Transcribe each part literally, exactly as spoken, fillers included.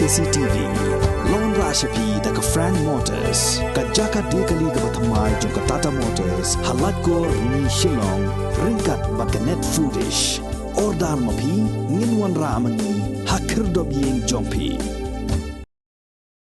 C T V. Long ra sha phi da ka Frank Motors, ka jaka de kali kaba thymmai jong ka Tata Motors, ha Laitkor, Rni, Shillong, ryngkat bad ka Net Foodish. Order ma phi, ngin wanrah ma ngi ha khyrdop ïing jong phi.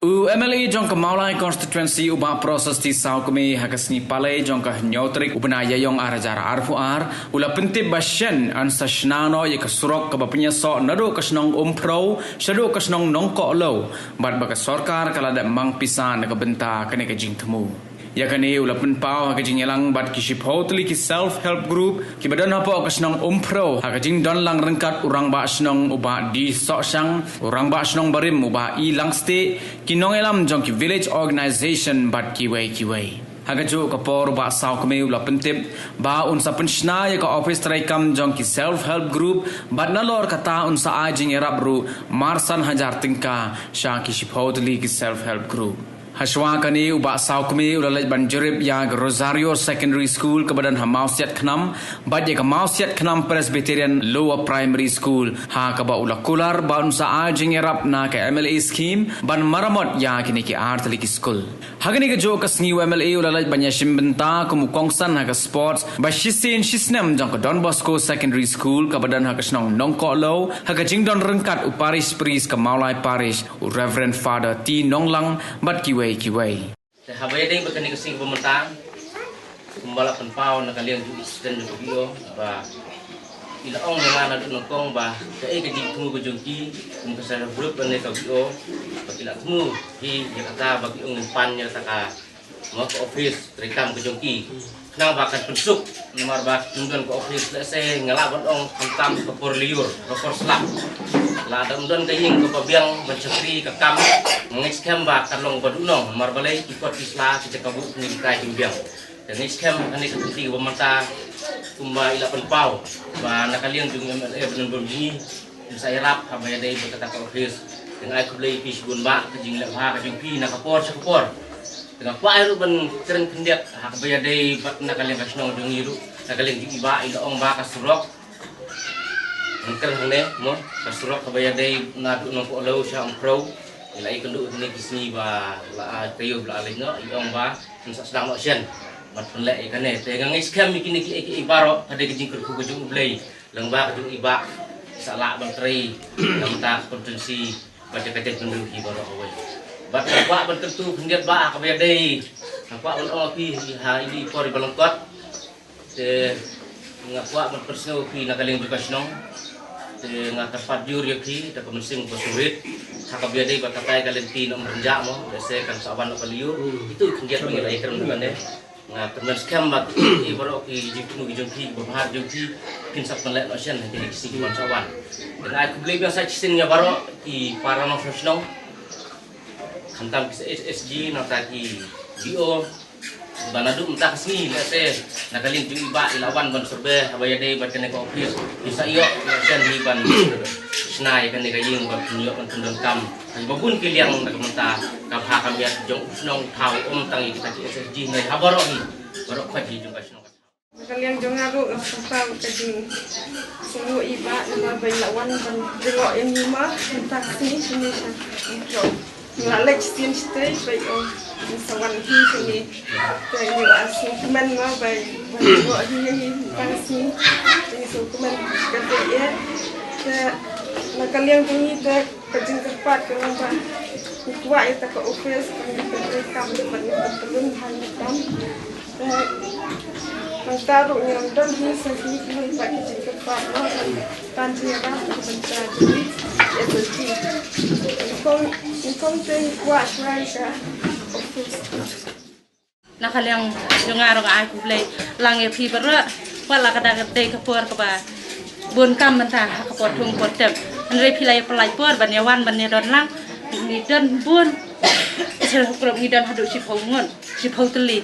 U M L A jong ka Mawlai Constituency u Bah Proses T Sawkmie ha ka sngi Palei jong ka hynñiew tarik u bnai Ïaïong ar hajar arphew ar u la pyntip ba shen yn sa shna noh ïa ka surok kaba pynïasoh naduh ka shnong Umphrew shaduh ka shnong Nongkohlew, bad ba ka sorkar ka la dep mang pisa na ka bynta kane ka jingthmu. Ïa kane u la pynpaw ha ka jingïalang bad ki shiphew tylli ki self help group kiba don hapoh ka shnong Umphrew, ha ka jingdonlang ryngkat u rangbah shnong u Bah D Sohshang, u rangbah shnong barim u Bah E Langstieh, ki nongïalam jong ki village organization bad kiwei kiwei. Ha kajuh ka por u Bah Sawkmie u la pyntip ba un sa pynshna ïa ka ophis treikam jong ki self help group, bad nalor kata un sa ai jingïarap ruh mar san hajar tyngka sha ki shiphew tylli ki self help group. Hashwa kane u Bah Sawkmie u la leit ban jurip ïa ka Rosario Secondary School kaba don ha Mawsiat Khnam, bad ïa ka Mawsiat Khnam Presbyterian Lower Primary School, ha kaba u la kular ba un sa ai jingïarap na ka M L A scheme ban maramot ïa kine ki ar tylli ki skul. Ha kane kajuh ka sngi u M L A u la leit ban ïashim bynta kum u kongsan ha ka sports ba shisien shisnem jong ka Don Bosco Secondary School kaba don ha ka shnong Nongkohlew, ha ka jingdon ryngkat u parish priest ka Mawlai Parish, u Reverend Father T Nonglang, bad kiwei kiwei. Te haba ïadei bad kane ka sngi kaba mynta, kumba la pynpaw na ka liang jong u President jong ka V O ba i la ong ïa nga naduh nyngkong ba kaei ka jingthmu ka jong ki kum ka self help group lane ka V O, ba ki la thmu hi ïa kata ba ki ong ngin pan ïa kata ka, mo, ka ophis treikam ka jong ki. Khnang ba kan pynsuk, namar ba ym don ka ophis, lehse nga lah ban ong khamtam ka por lyiur, ka por slap. Lada ym don ka ïing kaba biang ban shakri ka kam, nga ngeit skhem ba kan long ba duhnong, namar balei ki kot ki sla ki jaka buh kine ki trai ki biang. Te nga ngeit skhem kane ka kti kaba mynta kumba i la pynpaw ba na ka liang jong u M L A ba don bun jingim, Phin sa ïarap haba ïadei bad kata ka ophis. Te nga ai khublei ïa phi shibun bah ka jingleh bha ka jong phi na ka por sha ka por. Te nga kwah ruh ban kren khyndiat ha kaba ïadei bad na ka liang ka shnong jong ngi ruh, na ka liang jong i bah i la ong ba ka surok. Ngan kren hangne mo, ka surok kaba ïadei naduh Nongkohlew sha Umphrew. I la ïakynduh kine ki sngi ba la ai taïew ba la leit noh, i ong ba yn sa sdang noh shen ban pynleh ïa kane. Te nga ngeit skhem ïa kine kiei kiei baroh ka dei ka jingkyrkhu ka jong U Blei. Lyngba ka jong i bah sa lah ban trei na ka bynta ka constituency bad ka jaitbynriew hi baroh kawei. Bad nga kwah ban kyntu khyndiat bah ha kaba ïadei, nga kwah ban ong ïa phi ha ine i por iba lyngkot. Te nga kwah ban pynsngew ïa phi na ka liang jong ka shnong. Te nga kyrpad jur ïa phi da ka mynsiem kaba sngewrit ha kaba ïadei bad katai ka lynti na Umrynjah mo, lehse kan sa wan noh ka lyiur. Itu khyndiat ba ngi la ïakren mynne. Nga kyrmen skhem ba kiei kiei baroh ki jingthmu ki jong phi, kiba bha ki jong phi, phin sa pynleh noh shen ha kine ki sngi kiban sa wan. Te nga ai khublei biang sa shisien ïa baroh ki para nongshong shnong, khamtam ki S H G nangta ki V O, ba naduh mynta ka sngi lehse na ka liang jong i bah i la wan ban survey haba ïadei bad kane ka office, phin sa ïoh noh shen hi ban shna ïa kane ka ïing ba phin ïoh ban pyndonkam. Ba bun ki liang na ka bynta ka bha ka miat jong u shnong, thaw ym tang ïa kita ki S H G, hynrei ha baroh hi, baroh khoit hi jong ka shnong. Na ka liang jong nga ruh nga pynpaw ka jingsngewnguh i bah namar ba i la wan ban jngoh ïa ngi ma mynta ka sngi shane sha Umphrew. Nga la leit shisien shatei ba i ong ngi sa wan hi shane. Te ngi la sngewkmen ma ba i wan jngoh hi ïa ngi mynta ka sngi. Te ngi sngewkmen ka dei eh. Te na ka liang jong ngi te ka jingkyrpad ka long ba ngi kwah ïa kata ka office ba ngi pyntrei kam bad ngi pynpylun bha ïa ka kam. Te nangta ruh ngi lam don hi sa hi khlem bad ki jingkyrpad noh ban tan jingïarap na ka bynta jong ngi S L G. Nyngkong nyngkong te ngi kwah shuwa ïa ka office. Na ka liang jong nga ruh nga ai khublei lang ïa phi baroh. Wat la ka da ka dei ka por kaba bun kam mynta ha ka por thung por tem. Hynrei phi la ïa pynlait por ban ïa wan ban ïa don lang. Ngi don bun self help group, ngi don haduh shiphew ngut, shiphew tylli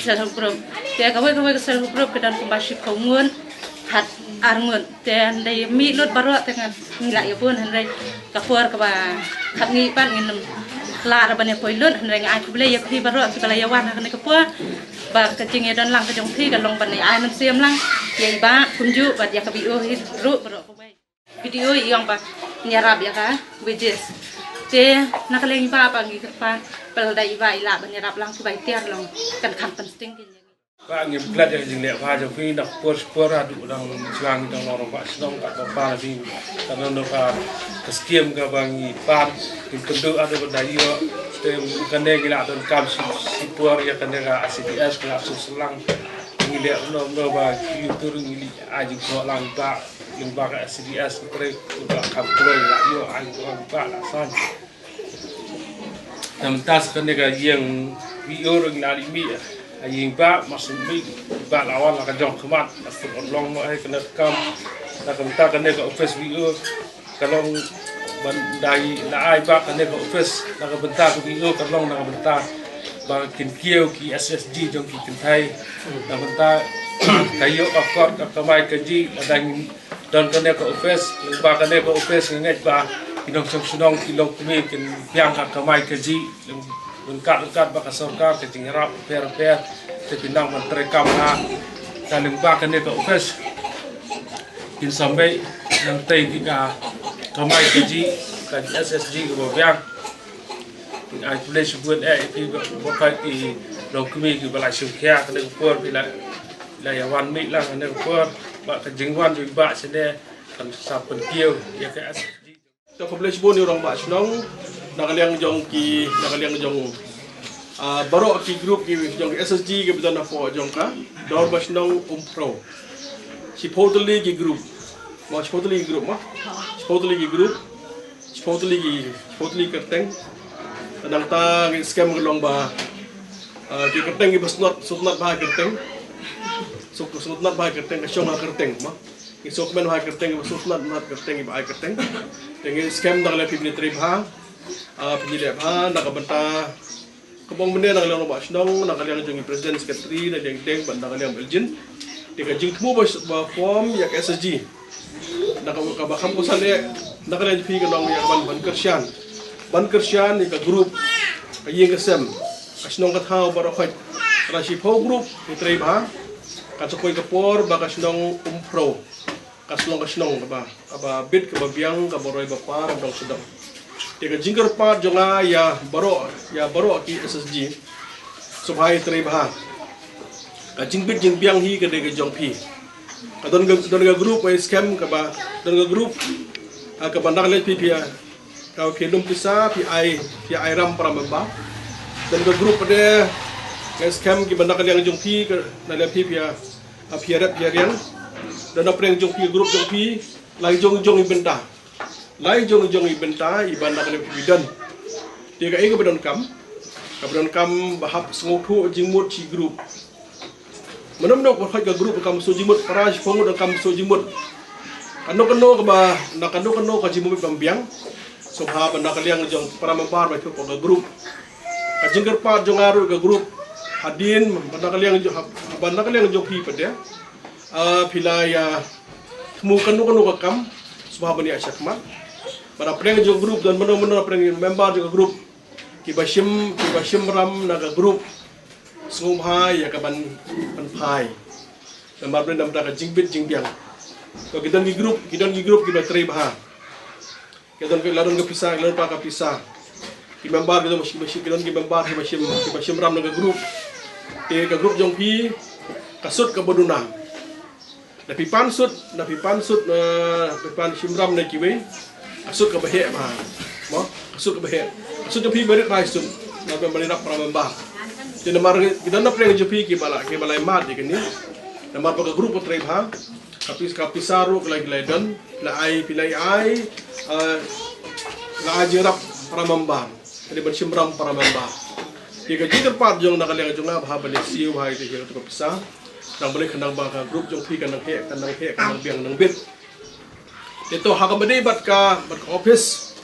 self help group. Te kawei kawei ka self help group ka don kumba shiphew ngut, hat ar ngut. Te hynrei mih lut baroh te ngan ngi la ïa bun, hynrei ka por kaba khapngi pat ngin ym lah ruh ban ïa poi lut, hynrei nga ai khublei ïa phi baroh kiba la ïa wan ha kane ka por. Ba ka jingïadon lang ka jong phi ka long ban ïa ai mynsiem lang ïa i bah kumjuh bad ïa ka B O hi ruh baroh kawei. B D O i ong ba ngi ïarap ïa ka wages. Te na ka liang i Bah, ba ngi kyrpad ba lada i Bah i lah ban ïarap lang ki bai tiar long kan kham pynsting ki. Ba ngi pynlait ïa ka jingleh bha jong phi na ka por sha ka por haduh dang shuwa ngi dang long rangbah shnong, katba phi, ka don ka, ka skim kaba ngi pan, ngi pynduh haduh ba da ïoh. Te kane ngi la donkam shi, shi por ïa kane ka S C D S, ngi la shu slang. Ngi leh kumno kumno ba ki ïuh tur ngi leit ai jingthoh lang i Bah, lyngba ka S C D S, ngi trei, ngi la kham kloi, la ïoh ai jingthoh lang i Bah, la saiñ. Te mynta sa kane ka ïing V O ruh ngi la leit mih ha ïing Bah, mar shu mih i Bah la wan la ka jong khmat, la shu ot long noh ïa kane ka kam. Na ka bynta kane ka office V O ka long ban da i la ai Bah kane ka office na ka bynta ka V O, ka long na ka bynta ba kin kiew ki S S G jong ki kynthei. Na ka bynta ka ïoh ka kot ka kamai kajih, lada ngin don kane ka office, lyngba kane ka office nga ngeit ba ki nongshong shnong, ki longkmie kin biang ka kamai kajih, ryngkat ryngkat bad ka sorkar, ka jingïarap bapher bapher. Te phin nang ban trei kam ha ka lyngba kane ka office, kin sa mih nangtei ki ka kamai kajih, ka S S G kaba biang. Ai pule shibun eh, ïa phi ba, ba phi ki longkmie kiba la shim khia kane ka por, phi la, phi la ïa wan mih lang kane ka por. Ba ka jingwan jong i Bah shane kan sa pynkiew ïa ka S S G. To khublei shibun ïa u rangbah shnong, na ka liang jong ki, na ka liang jong, ah, baroh ki group ki jong ki S S G kiba don hapoh jong ka dorbar shnong Umphro. Shiphew tylli ki group. Mo, shiphew tylli ki group mo. Shiphew tylli ki group. Shiphew tylli ki, shiphew tylli ki kyrteng. Te nangta ngi skhem ka long ba, ah, ki kyrteng kiba sngewtynnat, sngewtynnat bha ki kyrteng. Sngewtynnat bha ki kyrteng, ka shong ha kyrteng mo. Ngi sngewkmen bha ki kyrteng, kiba sngewtynnat, tynnat kyrteng, kiba ai kyrteng. Te ngi skhem da ka liang phi phin ïa trei bha. Ah, phin ïa leh bha na ka bynta ka bong mynne na ka liang rangbah shnong, na ka liang jong i president secretary, na liang deng bad na ka liang Elgin. Te ka jingthmu ba, ba form ïa ka S S G, na ka, kaba kham kongsan eh, na ka liang jong phi ka long ïa ka ban, ban kyrshan, ban kyrshan ïa ka group, ka ïing ka sem, ka shnong ka thaw baroh khoit. Ka la shiphew group, ngi trei bha. Kan sa koi ka por ba ka shnong Umphro ka sa long ka shnong kaba, kaba bit, kaba biang, kaba roi ba par, ba dong sdang. Te ka jingkyrpad jong nga ïa baroh, ïa baroh ki S S G, sngewbha ïa trei bha. Ka jingbit jingbiang hi ka dei ka jong phi. Ka don ka, don ka group, eh, skhem kaba, don ka group, ah, kaba na ka liang phi, phi, ah, ka phi lum pisa, phi ai, phi ai ram para member. Don ka group pat de, eh, skhem kiba na ka liang jong phi, ka na liang phi, phi, ah, ah, phi rep phi riang. Don na pdeng jong phi, group jong phi, lai jong jong i bynta. Lai jong jong i bynta iba na ka liang phi don. Te kaei kaba donkam? Kaba donkam ba hap sngewthuh jingmut shi group. Mynno mynno ka hoi ka group kam sngewthuh jingmut, para shiphew ngut kam sngewthuh jingmut. Kano kano kaba, na kano kano ka jingmut bym biang. Sngewbha ba na ka liang jong para member ba ithuh ka group. Ka jingkyrpad jong nga ruh ka group, hadien ba na ka liang jong, ba na ka liang jong phi pat de, ah, phi la ïa thmu kano kano ka kam, sngewbha ban ïa shakhmat. Ba na pdeng jong group don mynno mynno pdeng member jong ka group kiba shim, kiba shim ram na ka group, sngewbha ïa ka ban, ban phai. Namar ba na ka bynta ka jingbit jingbiang. To ki don ki group, ki don ki group kiba trei bha. Ki don ki, la don ka pisa, la don pat ka pisa. Ki member ki don, ki don ki member kiba shim, kiba shim ram na ka group. Te ka group jong phi ka sut kaba duna. Da phi pan sut, da phi pan sut, eh, phi pan shim ram na kiwei, ka sut kaba heh bha. Mo, ka sut kaba heh. Ka sut jong phi ba rit bha sut. Na phi ban ïarap para member. Te namar ki don na pdeng jong phi kiba la, kiba la ïa mad ïa kane. Namar ba ka group ka trei bha. Ka pis-, ka pisa ruh ka la, ka la don, la ai, phi la ai, eh, la ai jingïarap para member. Ka dei ban shim ram para member. Te ka jingkyrpad jong na ka liang jong nga ba ban ïa siew bha ïa ka, ïa ka pisa. Nang balei, khnang ba ka group jong phi kan nang heh, kan nang heh, kan nang biang nang bit. Te to ha kaba ïadei bad ka, bad ka office.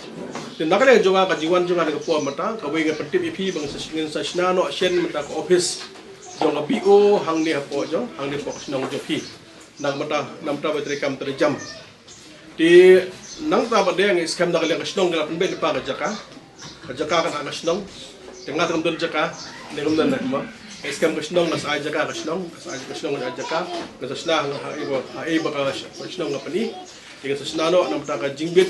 Te na ka liang jong nga ka jingwan jong nga ha kane ka por mynta, kawei nga pyntip ïa phi ba ngin sa, ngin sa shna noh shen mynta ka office jong ka B O hangne hapoh jong, hangne hapoh ka shnong jong phi. Na ka bynta, na ka bynta ba trei kam trei jam. Te nangta ba dei ngi skhem na ka liang ka shnong ka la pynbeit lypa ka jaka. Ka jaka ka na ka shnong. Te nga te ngam don jaka, ne ngam don na mo. Ngi skhem ka shnong ka sa ai jaka ka shnong, ka sa ai ka shnong ka sa ai jaka. Ka sa shna ha, ha, ha, ha, ha, ka shnong ka pyni. Te ka sa shna noh na ka bynta ka jingbit.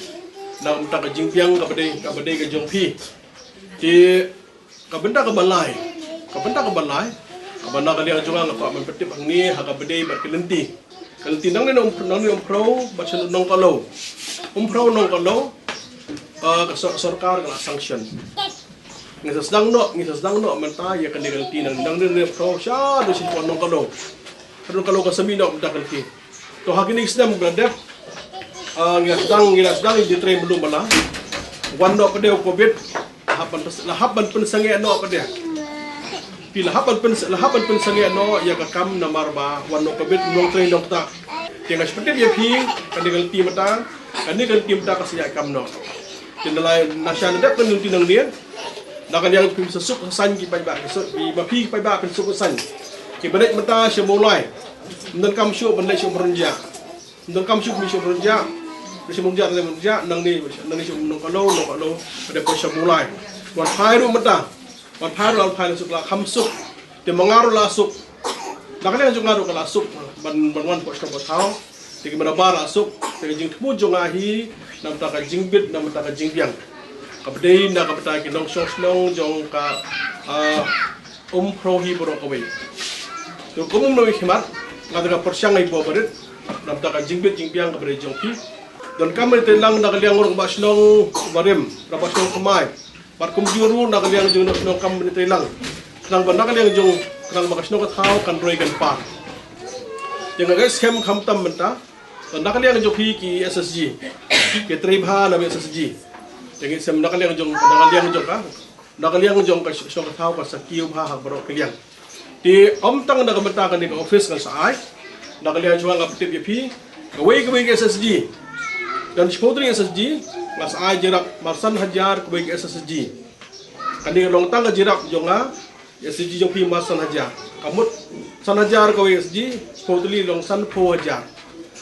Na ka bynta ka jingbiang kaba dei, kaba dei ka jong phi. Te ka bynta kaba lai, ka bynta kaba lai, kaba na ka liang jong nga nga kwah ban pyntip hangne ha kaba dei bad ka lynti. Ka lynti nangne na um, nangne Umphrew bad sha Nongkhlaw. Umphrew Nongkhlaw, ah, ka sor-, sorkar ka la sanction. Ngi sa sdang noh, ngi sa sdang noh mynta ïa kane ka lynti nangne, nangne Umphrew sha, sha Nongkhlaw. Sha Nongkhlaw ka sa mih noh mynta ka lynti. To ha kine ki snem ba la dep, ah, ngi la sdang, ngi la sdang ïa trei mluh mala. Wan noh pat de u covid, la hap ban pyn-, la hap ban pynsangeh noh pat de. Phi, la hap ban pyn-, la hap ban pynsangeh noh ïa ka kam namar ba wan noh covid, ym long trei nongktah. Te nga shu pyntip ïa phi, kane ka lynti mynta, kane ka lynti mynta ka sa ïaid kam noh. Te na la, na sha na dep kane ka lynti nangne, na ka liang phi sa suk sa saiñ ki paidbah, ki suk, ki ma phi ki paidbah phin suk sa saiñ. Kiba leit mynta sha Mawlai, ym donkam shuh ban leit sha Umrynjah. Ym donkam shuh ban leit sha Umrynjah. Leit sha Umrynjah, leit sha Umrynjah, nangne, nangne sha Nongkhlaw, Nongkhlaw, pat de poi sha Mawlai. Wan phai ruh mynta. Wan phai ruh, wan phai la suk, la kham suk. Te ma nga ruh la suk. Na ka liang jong nga ruh ka la suk ban, ban wan hapoh shnong hapoh thaw. Te ki manabar la suk. Te ka jingthmu jong nga hi na ka bynta ka jingbit, na ka bynta ka jingbiang, kaba dei na ka bynta ki nongshong shnong jong ka, ah, Umphrew hi baroh kawei. Te kum u nongmihkhmat, nga da ka pyrshang ïa i Bah Barit na ka bynta ka jingbit jingbiang kaba dei jong phi. Donkam ban ïatrei lang na ka liang u rangbah shnong barim, rangbah shnong thymmai. Bad kumjuh ruh na ka liang jong u nongkam ban ïatrei lang, khnang ba na ka liang jong, khnang ba ka shnong ka thaw kan roi kan par. Te nga ngeit skhem khamtam mynta, na ka liang jong phi ki S H G, ki trei bha na ka S H G. Te nga ngeit skhem na ka liang jong, na ka liang jong ka, na ka liang jong ka shnong ka thaw ka sa kiew bha ha baroh ki liang. Te ym tang na ka bynta kane ka office ngan sa ai. Na ka liang jong nga nga pyntip ïa phi, kawei kawei ka S H G, don shiphew tylli S H G, nga sa ai jingïarap mar san hajar kawei ka S H G. Kane ka long tang ka jingïarap jong nga, S H G jong phi mar san hajar. Ka mut san hajar kawei S H G, shiphew tylli long sanphew hajar.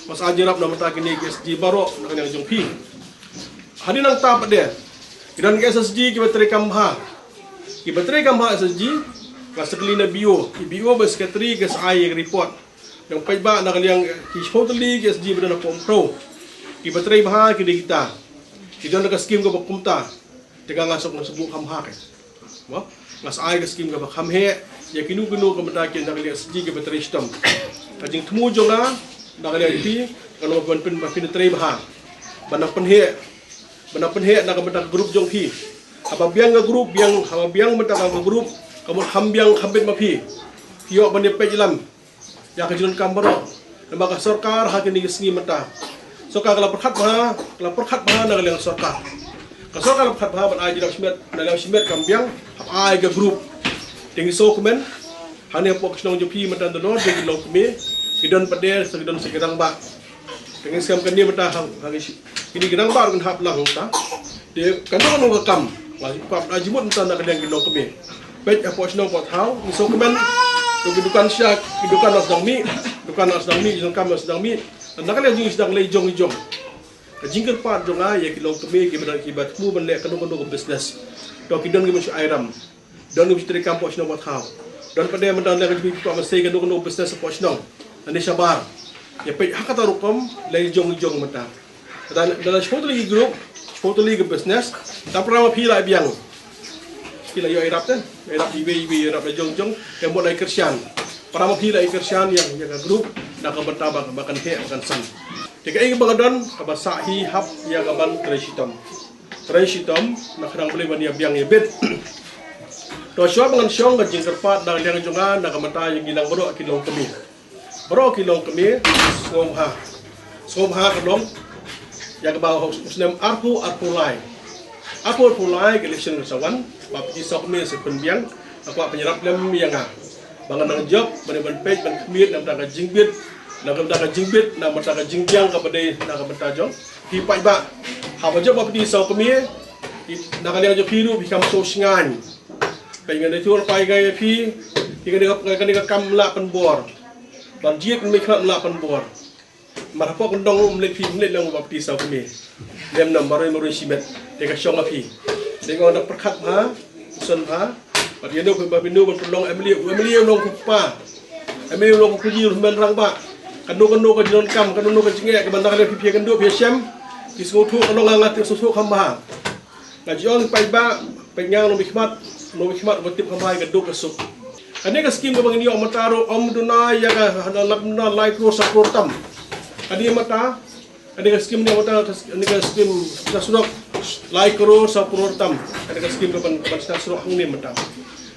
Nga sa ai jingïarap na ka bynta kine ki S H G baroh na ka liang jong phi. Hadien nangta pat de, ki don ki S H G kiba trei kam bha. Kiba trei kam bha S H G, nga sa kylli na B O, i B O bad secretary ki sa ai ïa ka report. Ngan peit ba na ka liang ki shiphew tylli ki S H G ba don hapoh Umphrew, kiba trei bha ki dei kita. Ki don ka skim kaba kumta. Te ka nga sa, nga sa buh kham bha ka. Mo? Nga sa ai ka skim kaba kham heh ïa kino kino ka bynta ki na ka liang S H G kiba trei shitom. Ka jingthmu jong nga na ka liang phi, ka long ban pyn, ban pyntrei bha, ban nang pynheh, ban nang pynheh na ka bynta ka group jong phi. Haba biang ka group, biang, haba biang bynta ka group, ka mut kham biang kham bit ma phi. Phi ïoh ban ïa peit ïalam ïa ka jingdonkam baroh. Namar ka sorkar ha kine ki sngi mynta, sorkar ka la pyrkhat bha, ka la pyrkhat bha na ka liang sorkar. Ka sorkar ka la pyrkhat bha ban ai jingïarap shimet, na liang shimet kam biang, hap ai ka group. Te ngi sngewkmen, hangne hapoh ka shnong jong phi mynta don ki longkmie, ki don pat de, sa ki don sa ki rangbah. Te ngi skhem kane mynta ha, ha ki shi-, kine ki rangbah ruh kin hap lang mynta. Te kano kano ka kam, nga kwah ban ai jingmut mynta na ka liang ki longkmie. Peit hapoh shnong hapoh thaw, ngi sngewkmen, to ki dukan sha, ki dukan la sdang mih, dukan la sdang mih, jingdonkam la sdang mih. Na ka liang jong ngi sdang leit jong ngi jong. Ka jingkyrpad jong nga ïa ki longkmie kiba don, kiba thmu ban leh kano kano ka business, to ki don ki mynshuwa ai ram. Don u trei kam hapoh shnong hapoh thaw. Don pat de mynta na ka jingpynpaw mynsiem kano kano business hapoh shnong, lane shabar. Ïa peit ha kata rukom, leit jong jong mynta. Dan, dan shiphew tylli ki group, shiphew tylli ki business. Te para ma phi la biang, phi la ïoh ïarap te, ïarap iwei iwei, ïarap la jong jong. Te mut la kyrshan, para ma phi la kyrshan ïa, ïa ka group, na ka bynta ba, ba kan heh ba kan san. Te kaei kaba ka don kaba sah hi hap ïa ka ban trei shitom. Trei shitom, na khnang balei ban ïa biang ïa bit. To shuwa ba ngan shong, ka jingkyrpad na ka liang jong nga na ka bynta ïa ngi lang baroh ki longkmie. Baroh ki longkmie, sngewbha, sngewbha ka long ïa kaba u snem arphew arphew lai, arphew arphew lai ka election ka sa wan, Bah Pynthiew Sawkmie sa pynbiang. Nga kwah pynïarap lem ïa nga ba ngan nang jop, ban, ban peit, ban khmih na ka bynta ka jingbit, na ka bynta ka jingbit, na ka bynta ka jingbiang kaba dei na ka bynta jong phi paidbah. Haba jop Bah Pynthiew Sawkmie, na ka liang jong phi ruh phi kam sngewsngaiñ. Peit, ngan ïathuh lypa ïa phi, phi, kane ka, kane ka kam ym lah pynbor. Ban jied mynmiet ym lah pynbor. Namar hapoh kyndong ym leit phi, ym leit lang Bah Pynthiew Sawkmie. Lem na marwei marwei shimet, te ka shong ha phi. Te nga da pyrkhat bha, pyrshang bha. Bad ïa no phi, ba phi no ban pynlong M L A, u M L A u long u kpa, M L A u long u kpa, u hynmen rangbah. Kano kano ka jingdonkam, kano kano ka jingeh kaba na ka liang phi, phi ïakynduh, phi ïashem, Ki sngewthuh ka long nga, nga tip sngewthuh kham bha. Nga ju ong paidbah, paidngang, nongmihkhmat, nongmihkhmat ba tip kham bha ïa ka duk ka suk. Kane ka skim kaba ngin ïoh mynta ruh ym duna ïa ka, na lap na lai klur saw klur tam. Kane mynta, kane ka skim ne mynta, kane ka skim shna surok lai klur saw klur tam. Kane ka skim kaban, kaban shna surok hangne mynta.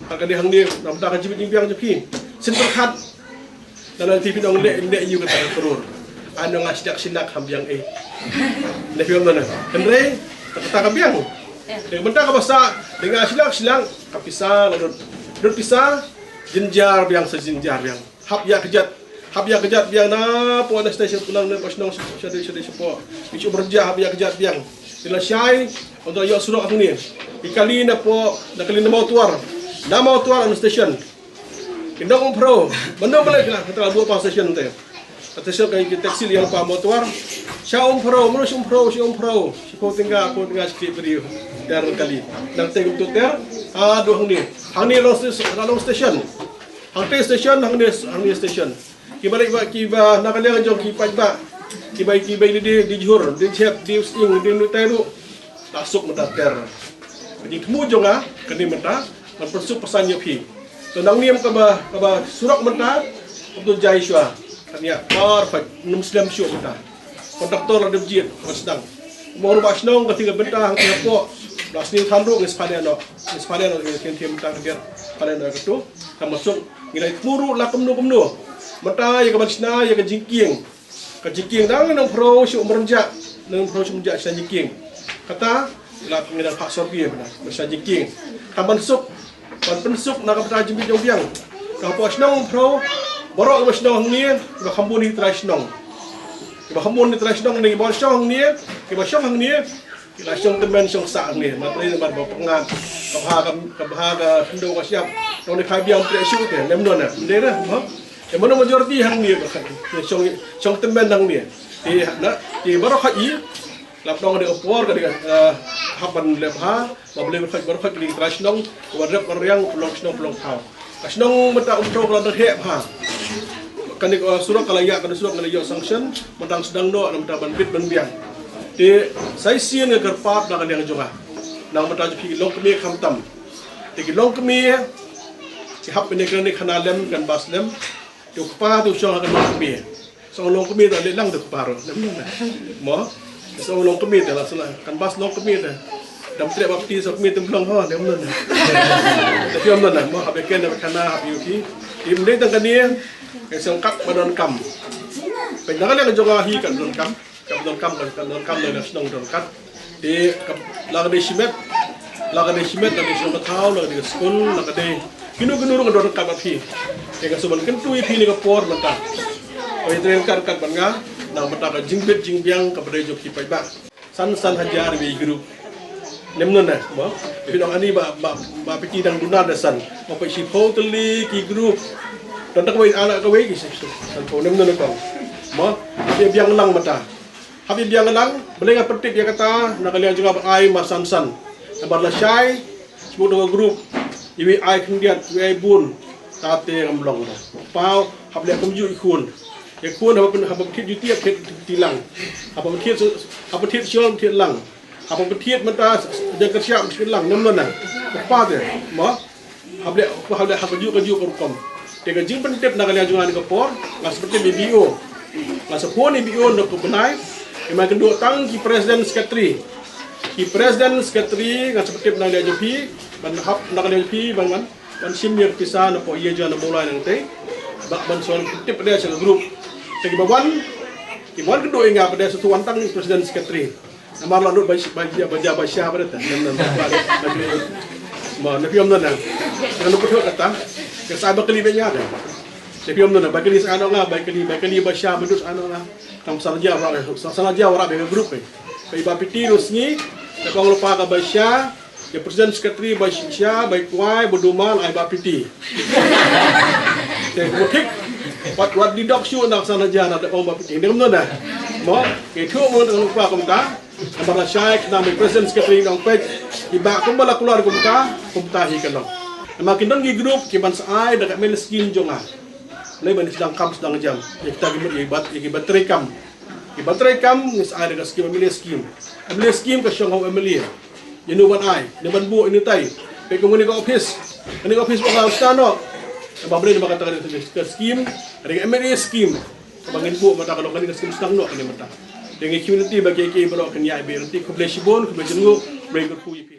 Kane hangne, na mynta ka jingbiang jong phi. Sien pyrkhat. Lada phi phin ong leh, leh ïa kata ka klur. Ano nga shilak shilak kham biang eh. Ne phi ong na. Hynrei kata ka biang. Dei mynta kaba sah, dei nga shilak shilak ka pisa la dot. Dot pisa, jynjar biang sa jynjar biang. Hap ïa kjat. Hap ïa kjat biang na pdeng na station pulang na shnong shadei shadei shapoh. Isu berja hap ïa kjat biang. Ila shai, untuk ïa surok hangne. I kali na pdeng, na kali na Mawtuar. Na Mawtuar na station. Ki nong Umphrew, mano ba leh kina, kata la dua pa station te. Kata station ka ki taxi ïa pa Mawtuar. Sha Umphrew, mano sha Umphrew, sha Umphrew. Sha Umphrew tingga, Umphrew tingga sikit briew. Ter kali. Nang te kumtu ter, ah, dua hangne. Hangne long station, hangne long station. Hangte station, hangne, hangne station. Kiba leh ba, kiba na ka liang jong ki paidbah. Kiba, kiba di, di, di Jhur, di Jhep, di Using, di Nutairu. La suk mynta ter. Ka jingthmu jong nga, kane mynta, ngan pynsuk pyrsan ïa phi. To nang niam kaba, kaba surok mynta, kaba tu jai shwa. Kan ïa, perfect, nym slem shuh mynta. Kontraktor la dep jied, ban sdang. Mo ruh ba shnong, ka ti ka bynta, hangti hapoh. Ba sning than ruh, ngi spane noh. Ngi spane noh, ngi kien kien mynta ka diat. Spane noh ka tu. Ka masuk, ngi lai thmu ruh, la kumno kumno. Mynta, ïa ka ban shna, ïa ka jingkieng. Ka jingkieng dang nang phro shu mrnja, nang phro shu mrnja sha jingkieng. Kata, la pyngian phah sor phi bna, sha jingkieng. Ka ban suk, ban pynsuk na ka bynta jingbiang jong biang. Ka hapoh shnong phro, baroh kiba shnong hangne, kiba kham bun hi trai shnong. Kiba kham bun hi trai shnong ne, kiba shnong hangne, kiba shnong hangne, Ki la shong tymmen shong sah ngi, ma pynlei namar ba pyngan. Ka bha ka, ka bha ka khyndew ka shyiap. Nong ni phai biang pynlei shu te, lem non na. Ndei na, mo? Te mano majority hangne ba khat. Te shong, shong tymmen hangne. Te na, te baroh khat i. Lap nong de ka por ka de ka, eh, hap ban leh bha. Ba pynlei baroh khat, baroh khat ki dei ki trai shnong. Ba rep ba riang, pynlong shnong, pynlong thaw. Ka shnong mynta Umphrew ka la dang heh bha. Kane ka surok ka la ïa, kane surok ka la ïoh sanction, mynta sdang noh, mynta ban bit ban biang. Te sa shisien nga kyrpad na ka liang jong nga. Nang mynta jong phi ki longkmie khamtam. Te ki longkmie, ki hap pynïakren ne khana lem, kan bas lem. Te u kpa te u shong ha ka longkmie. Sa u longkmie te leh lang te u kpa ruh. Lem lang. Mo? Sa u longkmie te la sala. Kan bas longkmie te. Dam treh bapti sa kmie te mlong ho, lem lang. Te piom lang. Mo, hap ïa ken, hap ïa khana, hap ïa u ki. Im dei tang kane, ka song kat ba donkam. Peit na ka liang jong nga hi kat ba donkam. Kat ba donkam, kat ba donkam, na shnong donkam. Te ka, la ka dei shimet, la ka dei shimet, la ka dei shnong ka thaw, la ka dei ka skul, la ka dei kino kino ruh ka donkam bad phi. Te nga shu ban kyntu ïa phi ne ka por mynta. Oi, te kat kat ban nga, nang mynta ka jingbit jingbiang ka ba dei jong phi paidbah. San san hajar wi group. Nem non na, mo? Phi dong ani ba, ba, ba phi dang duna da san. Mo, phi shiphew tylli ki group. Don tak wei anak ka wei ki shiphew. San phew nem non kong. Mo? Phi biang lang mynta. Hap ïa biang lang, balei nga pyntip ïa kata, na ka liang jong nga ba ai marsan san. Namar lashai, shu dei ka group, iwei ai khyndiat, iwei ai bun, kata ngam long da. Paw, hap leh kumjuh i khun. Ïa khun, haba pyn-, haba pynthied juti, hap thied juti lang. Haba pynthied su-, haba pynthied shuwa, pynthied lang. Haba pynthied mynta, jang kyrshan, pynthied lang, nem non na. Paw te, mo? Hap leh, hap leh ha kajuh kajuh ka rukom. Te ka jingpyntip na ka liang jong nga ha kane ka por, nga sa pyntip ïa i B O. Nga sa phone ïa i B O na ka bnai, nga kynduh tang ki president secretary. Ki president secretary nga sa pyntip na ka liang jong phi, ban hap na ka liang jong phi, ban, ban, ban shim ïa ka pisa na pdeng ïa jong nga na Mawlai nangtei. Ba ban sa pyntip pat sha ka group. Te kiba wan, kiba wan kynduh ïa nga pat sa tu wan tang president secretary. Namar la lut ba, ba, ba, ba, ba sha ba da ta. Nam, nam, ba, ba, ba, ma, na piom na na. Nga lut puthu kata. Ka sa ba kali ba nya ka. Na piom na na, ba kali sa ano nga, ba kali, ba kali ba sha ba dut ano nga. Tang sa la ja wa, sa, sa la ja wa ra ba group eh. Ba, ba piti ru sngi, ka kong lupa ka ba sha, ka president secretary ba sha, ba kwai, ba dumal, ai ba piti. Te ku thik. Wat, wat di dok shu na sa la ja na da kong ba piti. Ni kum na na. Mo, ke thu mo na lupa kumta. Namar lashai, khnang ba i president secretary nong peit, i bah kumba la kular kumta, kumta hi ka long. Namar kin don ki group, ki ban sa ai, da ka email skim jong nga. Lei ban sdang kam sdang jam. Ïa kita ki mut, ïa ki bat, ïa ki bat trei kam. Kiba treikam ngin sa ai da ka skim, M L A skim. M L A skim ka shong ha u M L A. Ïa no ban ai, ïa no ban buh, ïa no tai. Peit kum kane ka office. Kane ka office ba nga sdang noh. Ba balei ba kata ka skim. Ka M L A skim. Kaba ngin buh mynta ka long kane ka skim sdang noh kane mynta. Te ngi community ba ki ki baroh kan ïa ba rynti, khublei shibun, khublei jingngooh, khublei kyrkhu ïa phi.